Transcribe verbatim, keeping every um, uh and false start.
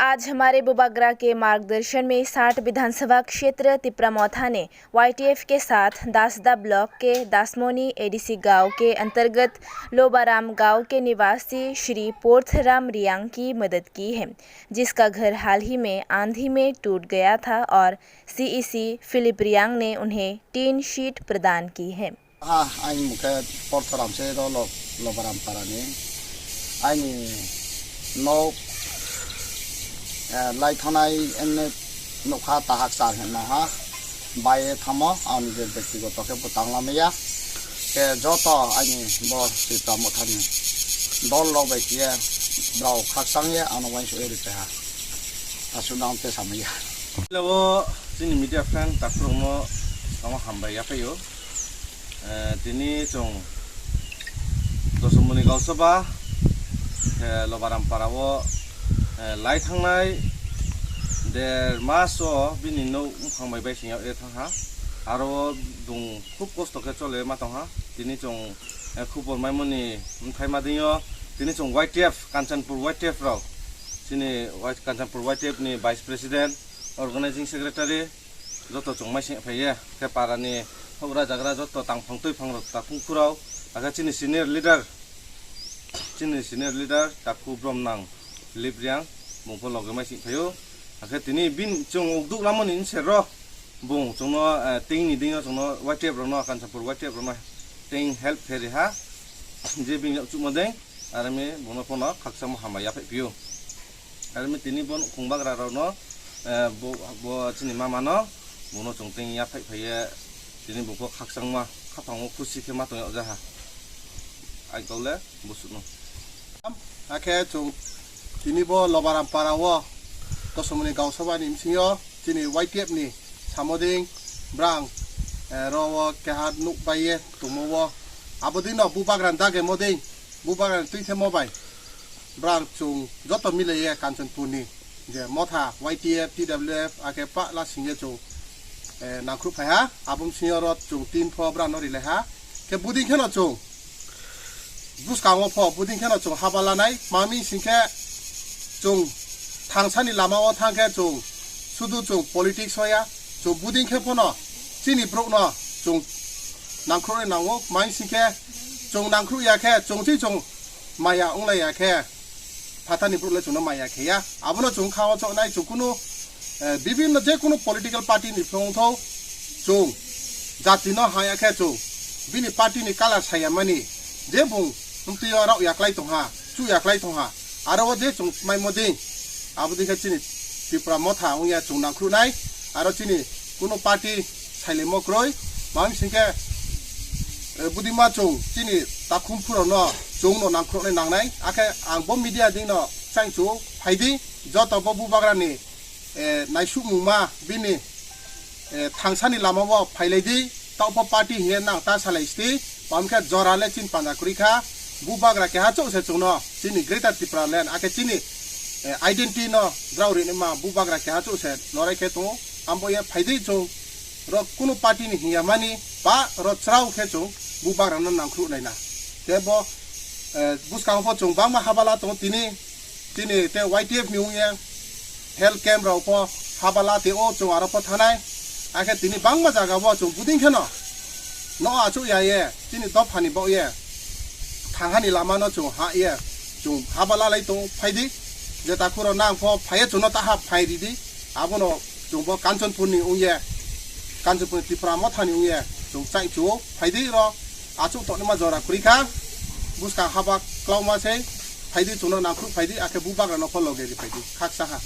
आज हमारे बुबागरा के मार्गदर्शन में साठ विधानसभा क्षेत्र तिपरा मोथा ने वाईटीएफ के साथ दासदा ब्लॉक के दासमोनी एडीसी गांव के अंतर्गत लोबाराम गांव के निवासी श्री पोर्थराम रियांग की मदद की है, जिसका घर हाल ही में आंधी में टूट गया था और सीईसी फिलिप रियांग ने उन्हें टीन शीट प्रदान की है। Ah, aini mukhe Porthoram se do lo, Lobaram parani. Aini nok, eh, lai thanai enne nokha tahak char hinno ha. Bai thamo, ani je bektigoto khe bwtang lamaya. Ke joto aini bo Tipra Mothani dol rok bai kiye brao khakchang ye ano wainsu eri peha. Asu nang te samaya. Hello, chini media friend, takhurokno tamo hambai yaphaio. Eh, tini chwng Dosomoni Gausaba, eh, Lobaram Para o, eh, lai thangnai der mas o bini nok buphang bai bai singya e thangha. Aro bung khub kosto khe chole ma tongha. Tini chwng, eh, khubor maimoni bwthai ma dingyo. Tini chwng Y T F, Kanchanpur Y T F rok. Chini Y-, Kanchanpur Y T F ni Vice President, Organizing Secretary, joto chwng mai sing phaiye, khe parani houhgra jagra joto tangphang twiphang rok takhung khurao, akhe chini senior leader, chini senior leader takhu Bromnang Philip Riang, bungpho loge mai sing phaio, akhe tini bin chwng ukduk lamoni inser ro, bung chwngno, eh, tingni dingno chwngno Y T F rokno, Kanchanpur Y T F rokno ting help khe riha, je bini chukma deng, arami bungno phono khakchangma hambai yaphai phio. Armi tini bo nukhung bagra rokno, eh, bo, bo chini mama no, bono chwng teng ya phai phai ye, tini bo kok khakchangma, khapang o khusi khe ma tong yag jaha. Ai kau le, bo suk no. Akhe chwng tini bo Lobaram Para o, Dosomoni Gausaba ni bsing yo, chini Y T F ni samoding, brang, eh, ro o keha nuk bai ye tongmo o. Abo dino bubagra dage moding, bubagra twi the mo bai. Brang chwng joto mile ye Kanchanpur ni je motha Y T F, T W F, akhe pa la sing ye chwng, eh, nangkhrup phai ha. Abo bsing yo ro chwng tin pho brang no rilai ha. Khe buding kheno chwng bwskango pho buding kheno chwng haba lanai. Mami sing khe chwng thangsani lama o thang khe chwng sudu chwng politics hoya. Chwng buding khe phono chini borok no chwng nangkhruknai nango. Mai sing khe chwng nangkhruk ya khe chwng chi chwng maya wnglai ya khe phatani borok le chwngno maya khe ya. Abono chwng kha o choknai chwng kunu, eh, bibinno je kunu political party ni phrwng thok chwng jati no ha ya khe chwng bini party ni colour saya mani je bung mtwi o rok ya klai tong ha, chu ya klai tong ha. Aro o je chwng mai mo ding, abo dikhe chini Tipra motha wngya chwng nangkhruknai, aro chini kuno party sailimo kwrwi, mami singkhe, eh, budima chwng chini takhum phurokno chwngno nangkhruknai nangnai, akhe ang bo media dino changchu phaidi, joto bo bubagrani, eh, naisukmungma bini eh, thangsani lama o phailai di, taobo party hiye nang ta salai sti, pamkhe jora le chin panda kwrwi kha, bubagra keha chouh se chwngno, chini Greater Tipraland, akhe chini, eh, identity no drao rinima bubagra keha chouh se lorai khe tongo, ambo ye phaidi chwng, ro kunu party ni hiya mani, ba ro chwrao khe chwng bubagra no nangkhruh naina. Tebo, eh, bwskango pho chwng bangma habala tongo tini, Chini te Y T F ni wngya health camp rok pho habala te o chwng aro pho thanai. Akhe tini bangma jaga o chwng buding kheno no achuk ya ye chini dophani bo ye thanghani lama no chwng ha ye chwng habala lai tong phaidi. Je takhuro nang pho phaiye chwngno taha phai ridi. Abono chwng bo Kanchanpur ni wngya, Kanchanpur ni Tipra motha ni wngya chwng chai chuo phaidi ro. Achuk tongnaima jora kwrwi kha, bwskang haba klauma se phaidi, chwngno nangkhruk phaidi, akhe bubagra no pho loge ri phaidi, khaksa ha.